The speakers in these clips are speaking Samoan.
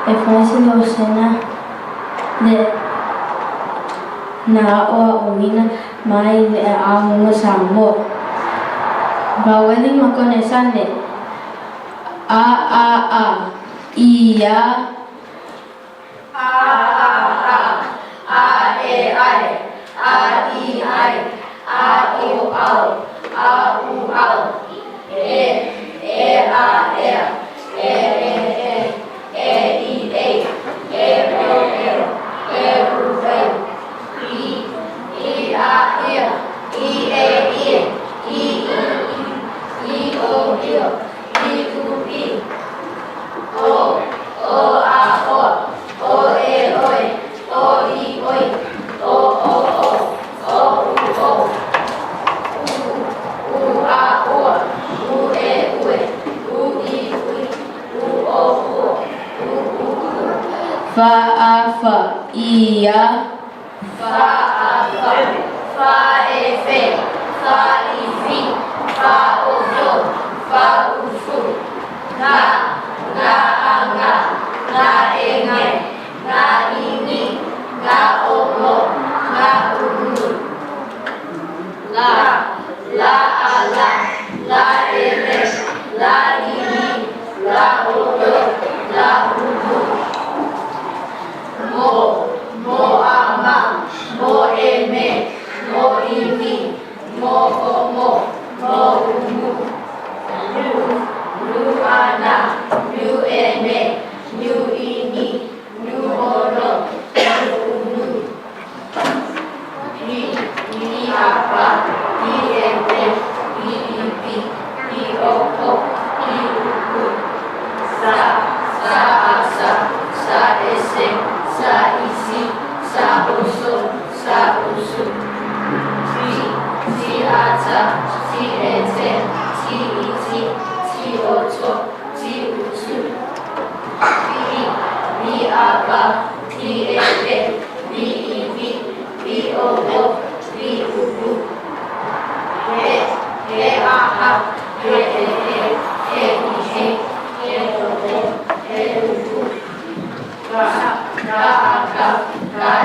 E fai se losena le na aʻoaʻoina mai le Aoga Samoa. Vaweli Makonesane A A A I A A A A A E I A I I A O Au A U Au E E A E E E E E I A E O E E U E I I A I I E I I U I I O I I U I O O A O O E O O I O O O O O U O U U A O U E U U I U U O U U U U F A F I A F A F F E F F I F F O F F U F G G A G G E G G I G G O O G U U L L A L L E L L I I L O O L U U Mo Mo A Ma Mo E Me Mo I Mi Mo O Mo Mo U Mu Nu Nu A Na Nu E Ne Nu I Ni Nu O No Nu U Nu P P A Pa P E P P I P P O O P U U Sa Sa A Sa Sa E Se Sa I Si Sa O So Sa U Su T T A T T E T T I T T O T T U T B B A B B E B B I B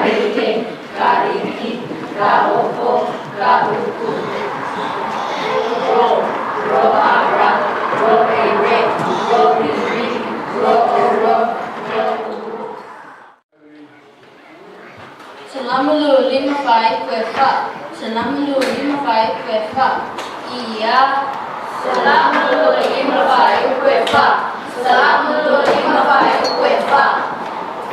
Ike, Ka Iki, Ka Oko, Ka Uku. Ro, Ro Ara, Ro Ere, Ro Iri, Ro Oro, Ro Uru. Salamalu lima fai kue fa. Salamalu lima fai kue fa. Ia. Salamalu lima fai kue fa. Salamalu lima fai kue fa.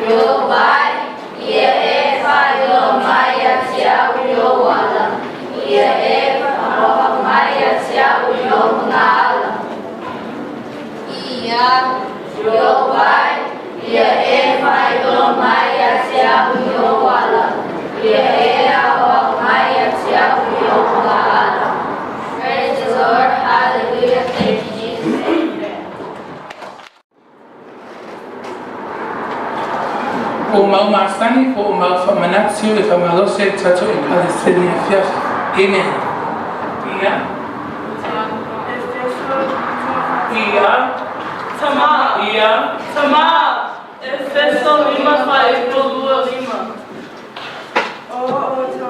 Yo bai, ia e fa yo mai ya tia u yo wala. Ia e fa mai ya tia u yo ngala. Ia. Yo bai, ia e fa yo mai ya tia u yo wala. Ia e awa mai ya tia u yo ngala. Praise the Lord, hallelujah, thank you Jesus, amen. O mau masani o mau whamanatsu e whamalose tato e Palestinian fiafi. Amen. Ia. Ia. Tama. Ia. Tama. Efeso lima five lua lima. O o to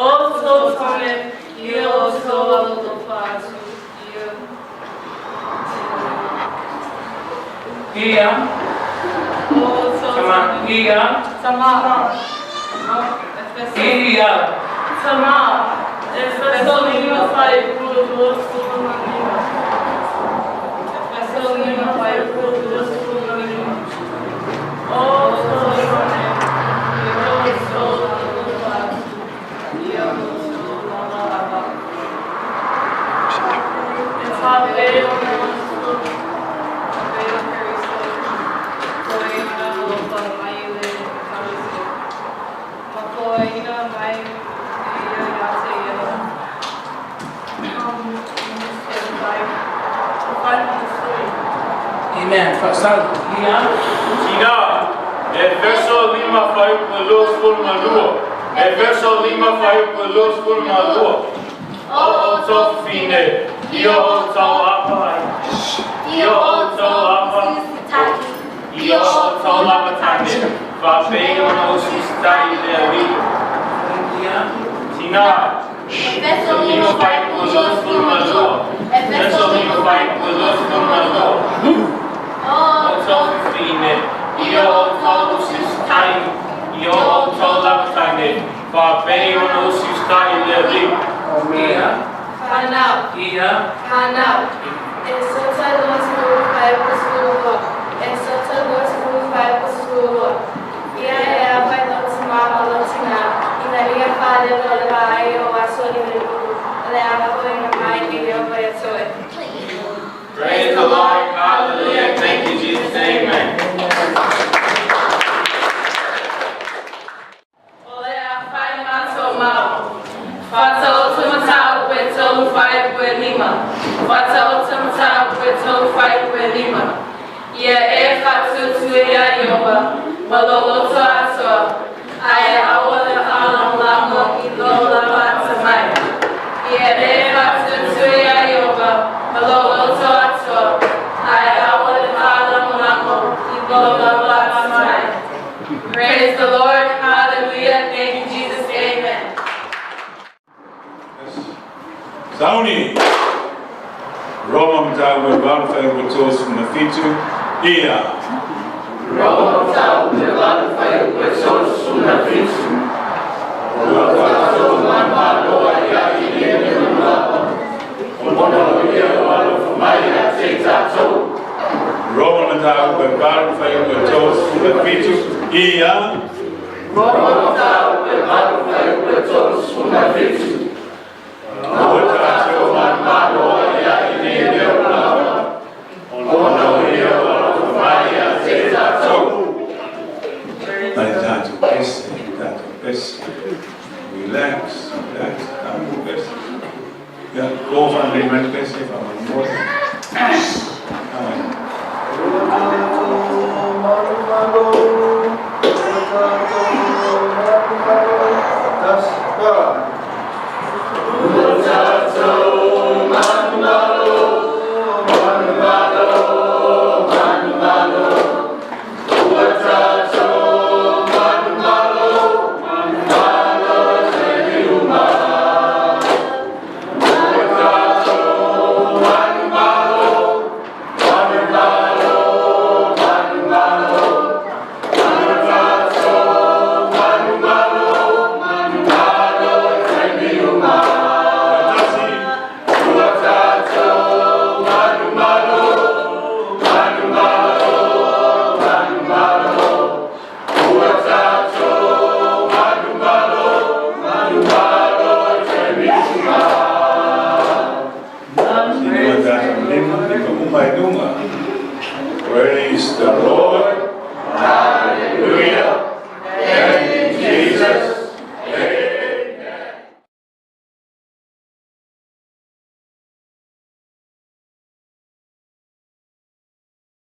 O so tame ia o so alo fasu ia. Ia. O so Tama. tame. Ia. Tama. O Efeso. Ia. Tama. Efeso lima five lua lima lima. Efeso lima five lua lima lima. O so tame ia o so alo fasu ia o so lama aba. Amen. Fasalu. Ia. Tina, Efeso lima fuaiupu 22. Efeso lima fuaiupu 22. O o tau fine, ia o tau apa, ia o tau apa, ia o tau lapatane, fa ona o sustai le ali. Ia. Tina, Efeso lima fuaiupu 22. Efeso lima fuaiupu 22. O O tau fine, ia o tau sustai, ia o tau lapatane, fa ona o sustai le ali. Ia. Whanau. Ia. Whanau. E sota 25 E sota 25 Ia e apai lo tama ma lo tina. Ina ia whare lo le vai o aso i le uru. Le alofa ina mai i leo vai atoe. Praise the Lord, hallelujah, thank you Jesus, amen. O le a whai mato mau. Whata o te matau e tolu whai pue lima. Whata o te matau e tolu whai pue lima. Ia e whatu ia ioba. Malolo to atoa. Ai awa le alam lamo i lo lava ata mai. Ia e whatu ia ioba. Malolo to atoa. Ai awa le alam lamo i lo lava ata mai. Praise the Lord, hallelujah, thank you Jesus, amen. Sauni. Roma mataupu e valu fuaiupu 37. Ia. Roma mataupu e valu fuaiupu 37. Ua tatou manumalo ai ia i lenei lava. Ona o ia ua alofa mai ia te tatou. Roma mataupu e valu fuaiupu 37. Ia. Roma mataupu e valu fuaiupu 37. Ua tatou manumalo ai ia i lenei lava. Ona o ia ua alofa mai ia te tatou. Mai tatou pese, tatou pese. Relax, relax, tatou pese. Ya, go van le mai pese fa mo. Amen.